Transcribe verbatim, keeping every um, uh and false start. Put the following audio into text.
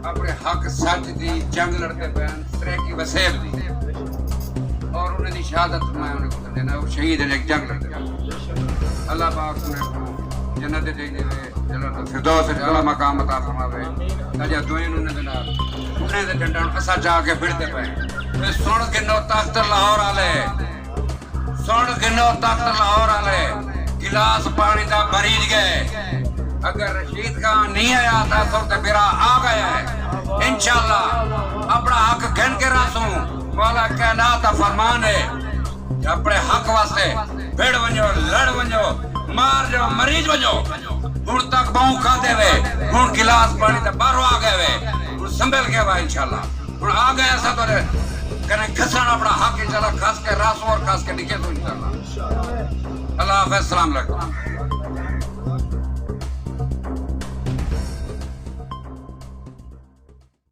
اپݨے حق سچ دی جنگ لڑدے پئے ہن، سرائیکی وسیب دی۔ اور انہاں دی شہادت میں انہاں کوں ݙینداں، او شہید ہن، ہک جنگ لڑدے پئے ہن۔ اللہ پاک انہاں کوں جنت اچ ݙے ݙیوے، جنت الفردوس اچ اعلیٰ مقام عطا فرماوے۔ ساݙیاں دعائیں انہاں دے نال، انہاں دے ڈنڈاں اساں چا کے پھردے پئے ہیں۔ اے سݨ گھنو تخت لاہور آلے، سݨ گھنو تخت لاہور آلے، گلاس پاݨی دا مریض ڳئے۔ اگر رشید خان نہیں آیا تاں اساں تے بیڑا آ ڳیا ہے۔ انشاءاللہ اپݨا حق گھن کے رہسوں۔ مولا کائنات دا فرمان ہے کہ اپݨے حق واسطے بھڑ ونڄو، لڑ ونڄو، مار جو، مریض ونڄو۔ ہݨ تک ٻہوں کھادے وے، ہݨ گلاس پاݨی تے ٻاہروں آ ڳئے وے، ہݨ سنبھل کے وا انشاءاللہ۔ ہݨ آ ڳئے اساں تہاݙے کنے گھسݨ اپݨا حق انشاءاللہ، گھس کے رہسوں اور گھس کے ݙکھیسوں انشاءاللہ۔ اللہ حافظ، السلام علیکم۔